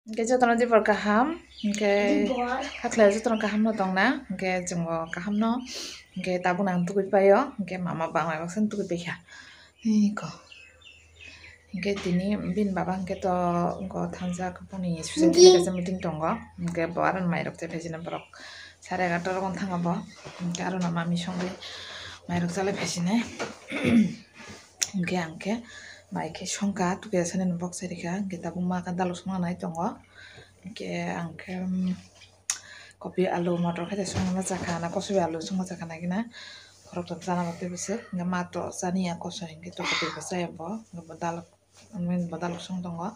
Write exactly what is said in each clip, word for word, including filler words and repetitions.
Hwnkhe jotono dibor kaham, hwnkhe hakhlai jotono kaham no tongna, hwnkhe chwngbo kaham no, hwnkhe tabuk nang tugui paio, hwnkhe mama bangma baksa tugui paikha. Iko. Hwnkhe tini bini baba hwnkhe to wngkha thansa boni society ni kaisa meeting tongo, hwnkhe bo aro mairok chai phaisina borok sare egarota rok thanga bo, hwnkhe aro no mami songwi mairok chalai phaisinai. Hwnkhe ang khe mai khe songkha, tukya sani no bok sai rikha, hwnkhe tabuk ma khe dalok songna nai tongo, hwnkhe ang khe, um, kopi alu motor khe songma chakha na, kosopi alu songma chakha na gina, khoroktham chana bagwi bwswk, hwnkhe ma to chaniya kosoi, hwnkhe to kopi bo chaya bo, hwnkhe bo dalok, um, bo dalok song tongo,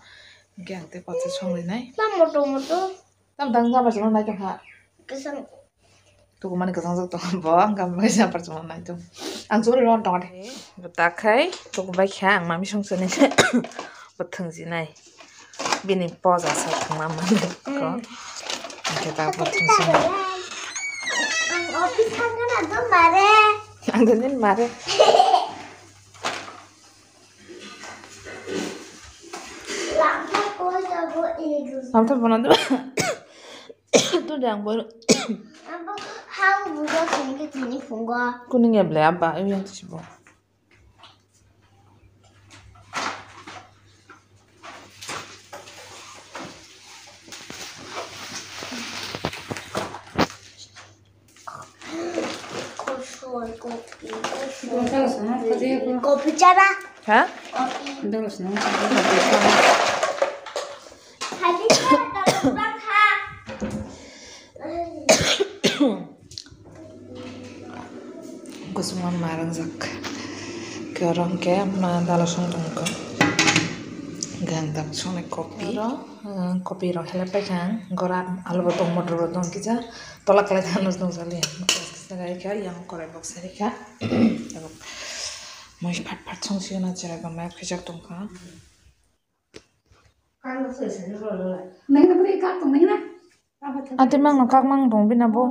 hwnkhe ang tei kotha songwi nai. Tam moto moto. Tam dang jaba chwla nai tongkha. Kwchang. Tukumani kwchang jak tongo bo, ang kami bai jaba chwla nai tong. Ang churi ron tongo de. Bo ta khai, tuku bai kha, ang mami song sani. Bo thwng jinai. Bini poja sa thwngma mani ko. Mm. Hwnkhe ta bo thwng sani. Ang office thangkha na do mare. Ang do nin mare. Lamtha bono do. Tu dang bor. Kuning ya ble abba, yang tu sibo. Kopi chana. Ha? Kopi. Kusuma ma ringjak. Khe oro hwnkhe ma dalo song tongkha. Hwnkhe ang tabuk songnai kopi. Oro, uh, kopi rok helai paikha ang. Gora alu bo tong, motor bo tong, kisa tola kwlai thangno tong saliya. Kisa gai kha, yang korai boksai rikha. Tabuk moi phat phat song sio na cherai bo mai khwijak tongkha. Ate mang no kak mang tong bina bo.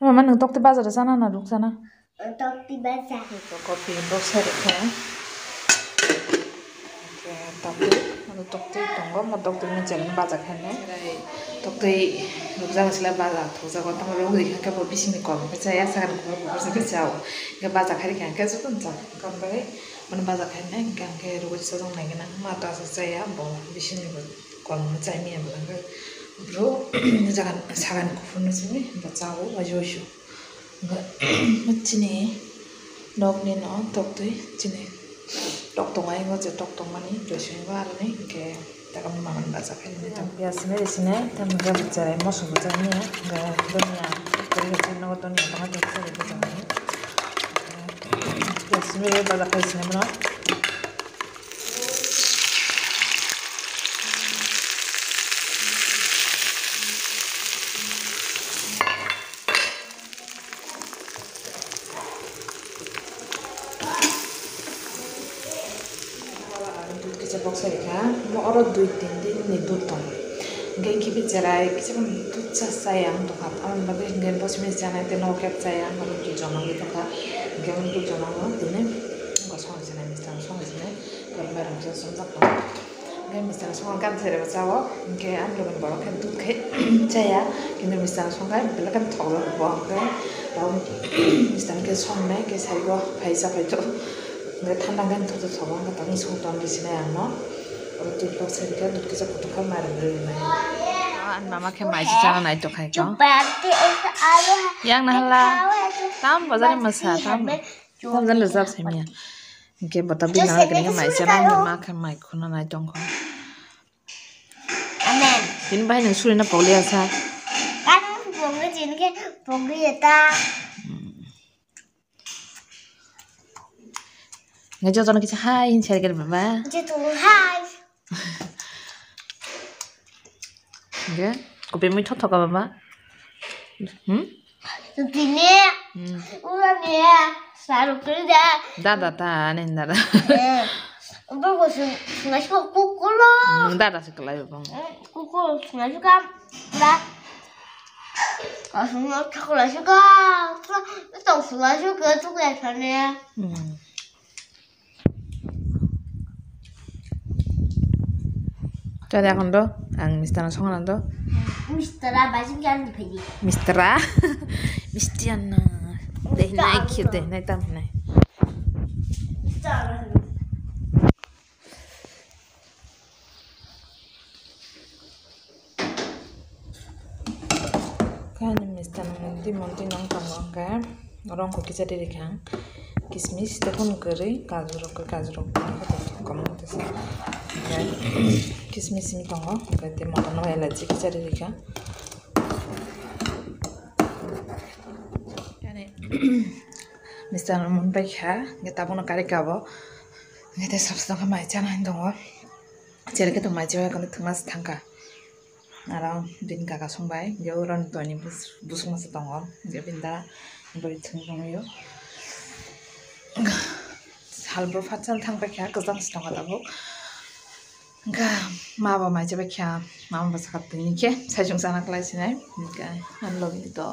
Mama nwng tokti bazar sana na ruk sana. Tokti bazar. Kopi bo sari kha. Tokti, ano tokti tongo, mo tokti ni chereng bazar kha ne. Tokti rukjak sila bazar thokjago, tamo ruk ri kha khe bo bising ni kok khe chaya, sakani kok khe chao. Khe bazar kha ri kha khe joto no chao. Kam bai. Mani baja khainai hwnkhe ang khe rwui chajak nai gana ma ta aswk chaya bo bisingni bo kolomno chai manya bo hwnkhe bro jaga sagani kuphurno simi ba chao waisa waisa hwnkhe chini nokni no toktwi chini tok tongo ayang o je tok tongmani joyson bo aroni hwnkhe. Takam ni mamani baja khainai tamo. Piyaj simi ri sinai, tamo hwnkhe bo cherai moso bo chai manya, hwnkhe donya, tei hwnkhe nogo donya tongma tong chari bo chai manya. Piyaj simi ri baja khai sinai bono. Dudh kisa boksa rikha, omo oro dui tin din ni dudh tong. Hwnkhe kiphil cherai kisa phano dudh cha chaya wng tongkha, aboni bagwi hwnkhe bo simi chanai tei nogo khe chaya, omo dudh joma wngwi tongkha. Hwnkhe omo dudh joma no tini wngkha songwi sinai, mister songwi sinai, borok mairum chajak tong. Hwnkhe mister songkha gana sari bo chao, hwnkhe ani logoni borok khe dudh khe chaya, kintu mister songkha belai kheno thokjak bo, hwnkhe abo mister khe songnai khe sari bo phai cha phai to, hwnkhe thanda hwnkhe thotho thogo, hwnkhe tabuk song ton ri sinai ang no, oro twi box sari khe dudh kisa kotor khe mairum rwi rwnai. Ani mama khe mai se chana nai tongkha khe. Yang na hala. Tam bojani masa, tam. Tam jani rwchap sai manya. Hwnkhe bota bini nang khe mai se nang ma khe mai khuna nai tongkho. Amen. Bini bai nang suri na pokliya sa. Kan pokli jin khe pokli eta. Ngai jotono kisa hai hin share kare baba. Jotono hai. Hwnkhe, kopi mui thothoka baba. Hmm? Tini, hmm. Ula ni, saruk ni da. Dada ta, ani dada. Eh, bo bo sung, sungai sung kukulo. Nung dada se kelai baba. Eh, kukulo sungai sung kam, da. Asung thakla sung kam, tong sungai sung ke tu ke thane. Hmm. Chale, এখন do, ang mister no songna do. Mister a bajing jan di phaidi. Mister a? Mister a na. Deh nai khir deh nai tam nai. Kani mister no mukti mukti nang tongo hwnkhe. Oro wngkha kisa riri kha ang. Kismis tei phano kwrwi, kaju rok, kaju rok, kaju rok, kismis simi tongo, hwnkhe tei motom no elachi kisa riri kha. Yani, mister no mon pai kha, hwnkhe tabukno karwi kabo, hwnkhe tei sab sab khe mai chana hinwi tongo, cherke tong mai chawi thwngma se thangkha. Aro bini kaka songbai, hwnkhe oro ni toini bus-, busuk masa tongo, hwnkhe bini dara bai thwng tongwio. Sal bwrwi phatsa thang paikha, kwchang se tongo tabuk. Hwnkhe ma bo mai chabaikha, mama bo sakha tini khe saichung chana kwlai sinai, hwnkhe ani logi ni to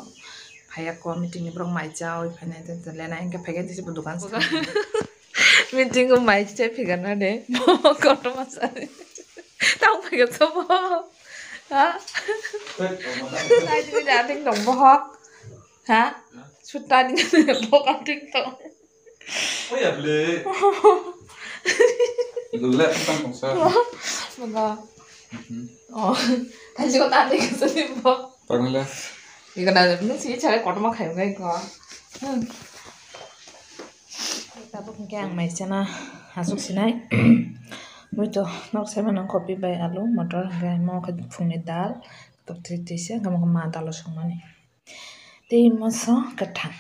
phaiya ko meeting ni borok mai chawi phainai tei lenai, hwnkhe phaikhe tei se bo dokan se. Meeting o mai se phikana de, bo kotorma sari. Tang phai khe sobo. Ha? Nai sini dating dong bohok. Ha? Sutani bohok ating dong. Oh ya, ble. Lule tang kongsa. Mama. Mhm. Oh. Thansi ko tani ko sini bo. Tangla. Iko na, nung si chale kotorma khayo ngai ko. Hmm. Tabuk hwnkhe ang mai chana aswk sinai. Buito nok sai mano kopi bai alu, motor, hwnkhe mo khe phungni dal, tok twi twi se, hwnkhe mo khe ma dalo songmani. Tei moso kwthang.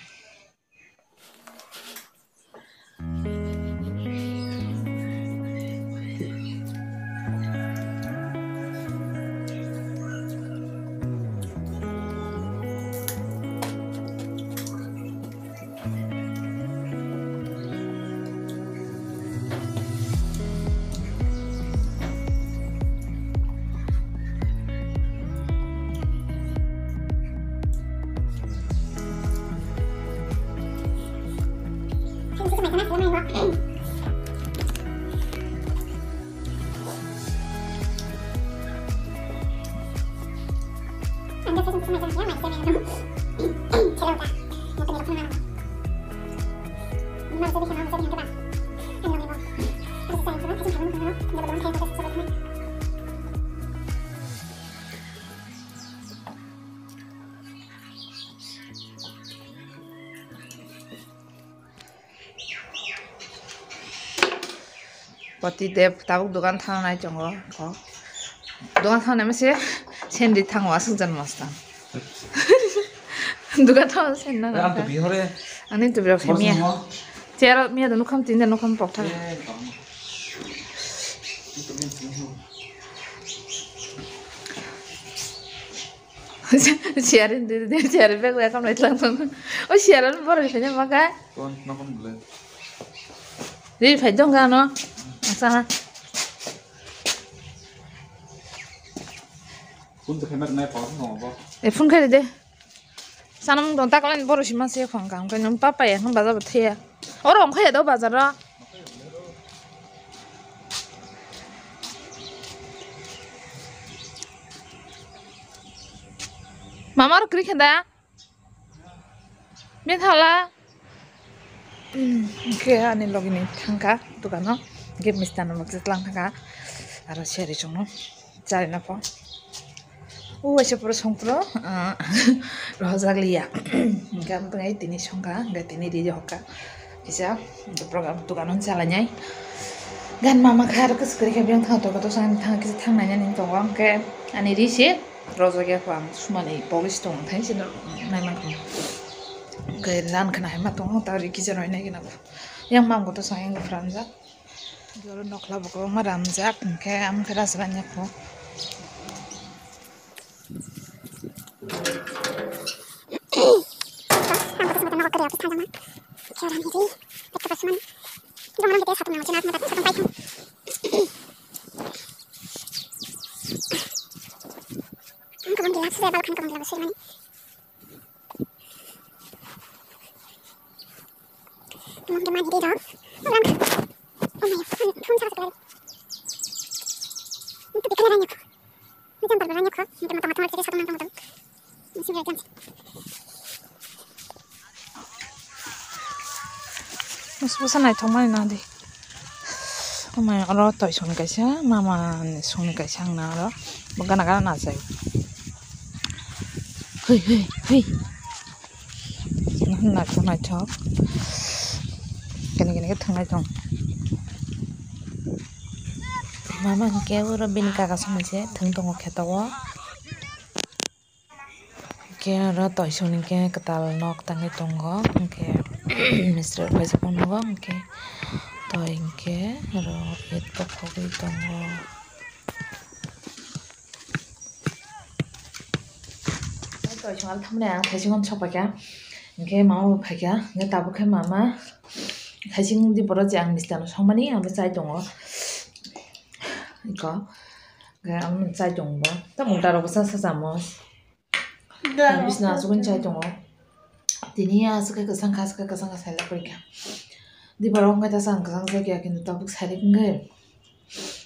Poti de tabuk dogan thang nai tongo kho. Dogan thang nai mase sendi thango aswk jan masta. Dogan thang sen na. Ang to bihore. Ani to bihore miya. Chero miya do nukham tin de nukham pok thang. Siarin de de siarin bag ya kam lai tlang tong. O siarin bor ni sene makai. Kon na kon bole. Ri phai dong ga no. Asa. Phone to khaima nai pa no bo. E phone khai de. Sanam don tak len bor si ma se khong kang kai num papa ya hon baza ba thia. Oro ong khai do bazar ro. Mama ro kri khanda. Mithala. Hwnkhe ani logini thangkha dukano. Hwnkhe mister no baksa tlang thangkha. Aro seri chwngno charina pho. O waisa puro songpro, ah, rohorjak liya. Hwnkhe ang tini songkha, hwnkhe tini riri hokha. Kisa, hwnkhe program dukano chalainai. Gan mama kha aro kwchwk kwrwi khe biyang thang tongo, to sang thang kisa thang nainani tongo. Hwnkhe ani ri se. Rojak ya kho ang sumani polish tong thai se nai man kho. Ke ran khna hai ma tong ta ri kisa roi nai gina. Yang mam go to sang yang franjak. Joro nokla bo ko ma ramjak ke am khe ras ran ya kho. Ang kabang gila sida balkan kabang gila sida mani. Kabang gila mani deh dong. Orang. Oh my god, phone charge kali. Itu Busa naithokmani nang di. Amai oro toisong kaisa, mama ni songni kaisa ang na oro. Bo gana gana najai. Hui, hui, hui. Naithok, naithok. Kene, kene khe thwngnai tong. Mama hwnkhe oro bini kaka songni se thwng tongo kheto o. Hwnkhe oro toisong hwnkhe kwtal nok tangwi tongo, hwnkhe mistri rok paijak phano nugo, hwnkhe toi hwnkhe oro eit bokhogwi tongo. Toisong al thamni ang thaising hwn sokpaikha, hwnkhe mama bo phaikha, hwnkhe tabuk khe mama thaising di borok je ang mistano songmani abo chai tongo, eko hwnkhe amo chai tongo, tamo mungta rok bwsa sajamo. Bisna asugwi chai tongo. Tini aswk khe kwchang kha, aswk khe kwchang kha sailak bai kha. Dibaro wngkha ta chang kwchang jakya, kintu tabuk sailik wngkhe.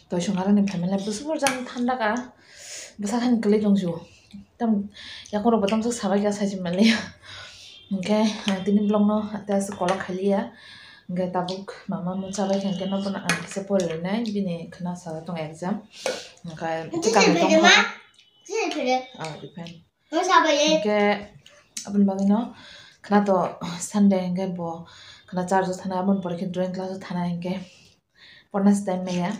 Toisong aroni family busu borjak thanda ka. Bwsakhe kwlwi tongsu. Tam yakorok bo tamsok sabai kha saisi manliya. Hwnkhe ang tini vlog no ta aswk kolok khailiya. Hwnkhe tabuk mama mungsa bai kha, hwnkhe nobono ang kisa porilainai, bini khna sara tongo exam. Hwnkhe tikang tongkha. Ah, depend. Hwnkhe aboni bagwino khna to Sunday hwnkhe bo khna church o thana, aboni pore khe drawing class o thana, hwnkhe porna se time maya.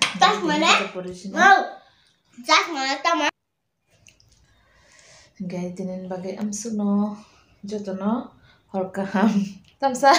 Hwnkhe tini bagwi amsukno jotono hor kaham. Tamsa.